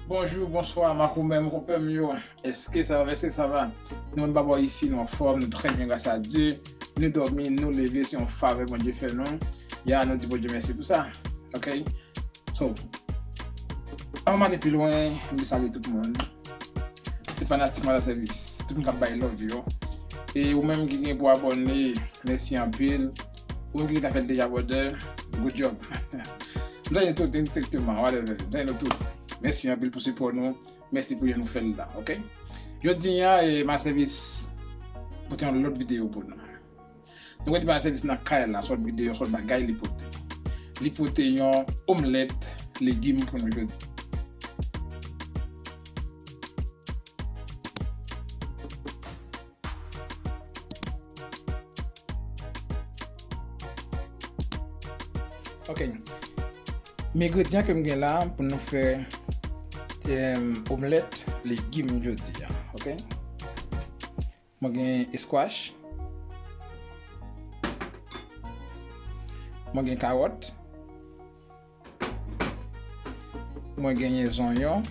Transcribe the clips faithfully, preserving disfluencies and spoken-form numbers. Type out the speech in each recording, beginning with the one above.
Bonjou, bonswa, makoumè m, konpè m yo. Èske sa va? Èske sa va? Nou menm bò isi, nou anfòm, nou trè byen, gras a Dye. Nou dòmi, nou leve, se yon favè Bondye fè nou. Ya, nou di Bondye mèsi pou sa. Ok? So, anvan m ale pi lwen, m salye tout moun. Tout fanatik Manda Sèvis, tout moun k ap bay love yo. E ou menm ki gen pou abòne, mèsi anpil. Ou menm ki gentan fè l deja, brother, good job. M salye tout, endistrikteman, whatever. M salye nou tout. Mèsi anpil pou sipò nou. Mèsi pou jan nou fè l la, ok? Jodi a, e, Manda Sèvis pote yon lòt videyo pou nou. Nou wè depi Manda Sèvis nan kay la, sòt videyo, sòt bagay li pote. Li pote yon omlèt legim pou nou jodi. Ok. Men engredyan ke m gen la pou nou fè, em, omlèt legim jodi a, ok? Mwen gen squash. Mwen gen kawòt. Mwen genyen zonyon.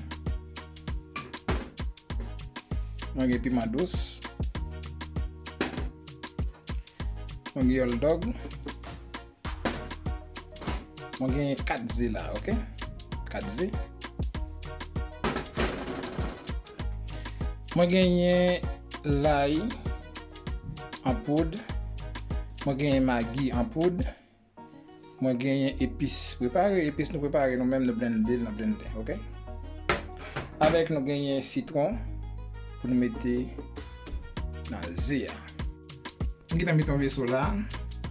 Mwen gen piman dous. Mwen gen hot dog. Mwen genyen kat ze la, ok? Kat ze. Mwen genyen lay an poud. Mwen genyen magi an poud. Mwen genyen epis prepare. Epis nou prepare nou menm, nou blende l nan blendè, ok? Avèk nou genyen sitwon pou nou mete nan ze a. M gentan met yon veso la, m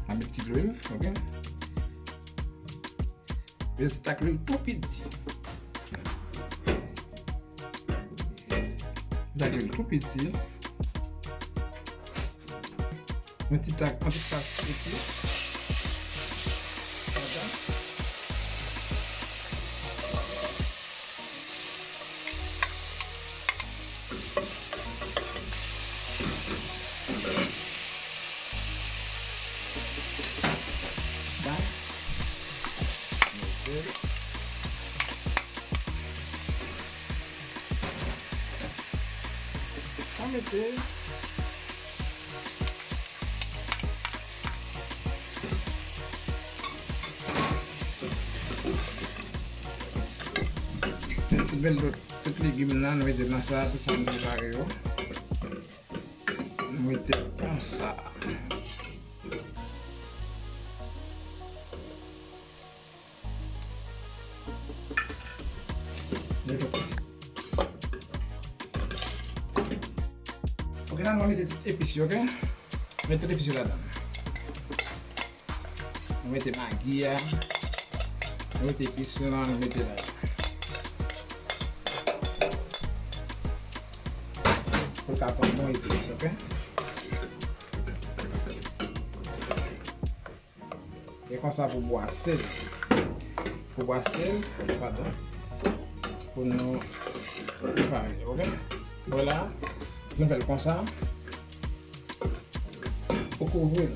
ap met ti lwil, ok? Yon ti tak lwil tou piti. Ti tak lwil tou piti. Yon ti tak, yon ti tak epis. Ladan. Sa. Mete. Sa mete. Tout bèl, tout legim nan, nou mete nan sa, tout sa nou prepare yo. Nou mete konsa. Ok, la nou mete tout epis yo, ok? Mete tout epis yo ladan. Nou mete magi a. Nou mete epis yo la, nou mete la. Pou l ka pran bon epis, ok? E konsa pou bwase l. Pou bwase l, padon. Pou nou prepare l, ok? Vwala, nou fè l konsa. Pou kouvri l.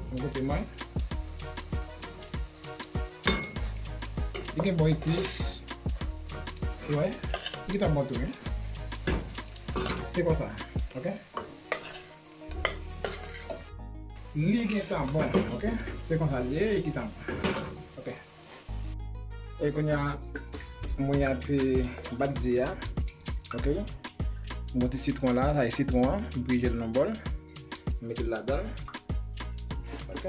Bon kote mwen. Li gen bon epis. Ou wè? Li gentan bon tou, wi. Se konsa, ok? Li gentan bon, ok? Se konsa li ye, li gentan bon. Ok. E kounye a, mwen ap, eh, bat ze a. Ok. Mwen ti sitwon la, sa e sitwon an, m pije l nan bòl. M mete l ladan l. Ok.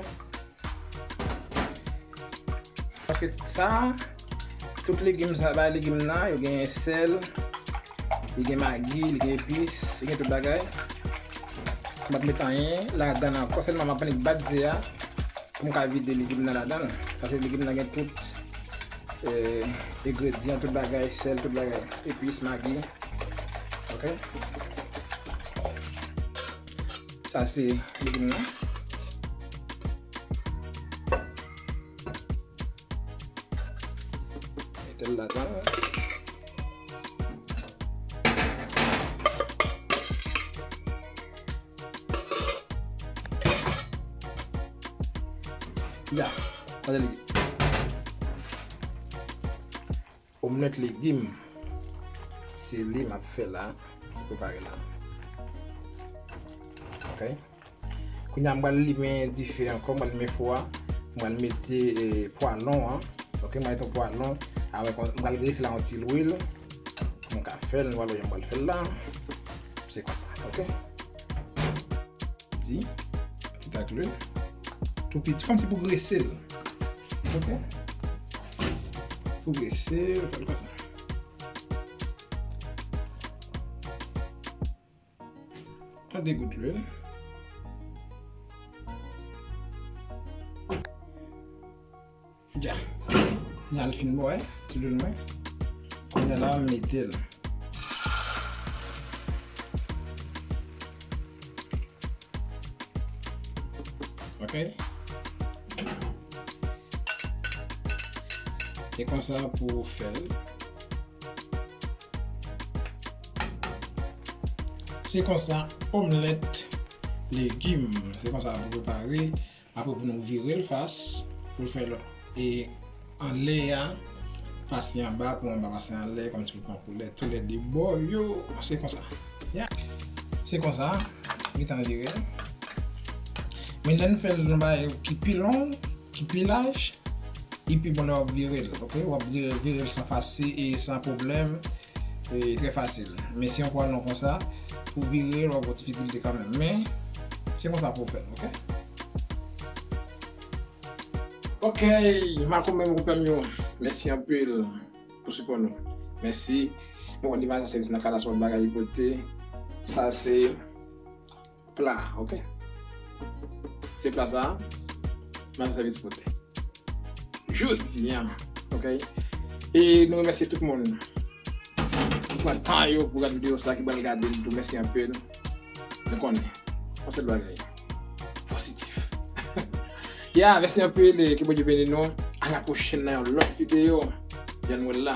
Paske sa, tout legim sa, bay legim nan, yo gen sèl, li gen magi, li gen epis, li gen tout bagay. M ap met anyen ladan l ankò, sèlman m ap annik bat ze a. Pou m ka vide legim nan ladan l. Paske legim nan gen tout, eh, engredyan, tout bagay, sèl, tout bagay. Epis, magi. Ok. Sa se legim nan. Mete l ladan l. Ya, gade legim. Omlèt legim. Se li m ap fè la, m prepare la. Ok. Kounye a, m pral limen dife ankò, m pral limen fou a. M pral mete, eh, pwalon an. Ok, m pral mete yon pwalon. Avèk yon, m pral grese la yon ti lwil. M ka fè l, nou pral wè jan m pral fè l la. Se konsa, ok? Di, ti tak lwil. Tou piti, kòmsi pou grese l. Ok? Pou grese l, fè l konsa. Yon de gout lwil. Dja. Kounye a l fin bò, eh, ti lwil mwen. Kounye a la, m mete l. Ok? E konsa pou w fè l. Se konsa, omlèt legim. Se konsa pou prepare. Apre pou nou vire l fas, pou l fè lòt. E anlè a, pase anba, pou anba pase anlè, kòmsi pou pran koulè. Tou lè de bò yo, se konsa. Ya. Se konsa, gentan vire l. Men lè n fè l nan bagay ki pi long, ki pi laj, li pi bon lè w ap vire l, ok? W ap vire, vire l san fasi e san pwoblèm. E trè fasil. Men si yon pwalon konsa, pou vire l, w ap gen difikilte kanmenm. Men, se konsa pou w fè l, ok? Ok, makomè, monpè m yo, mèsi anpil pou sipò nou. Mèsi. Bon, li pa nan sèvis nan kalas wòl bagay li pote. Sa se pla, ok? Se pla sa, mwen sèvis pote. Jodi a, ok? E nou remèsye tout moun ki pran tan yo pou gade videyo sa, ki pral gade l tou. Mèsi anpil. Nou konnen, yon sèl bagay, pozitif. Ya, mèsi anpil, e ke Bondye beni nou. A la pwochèn nan yon lòt videyo. Jan nou wè l la.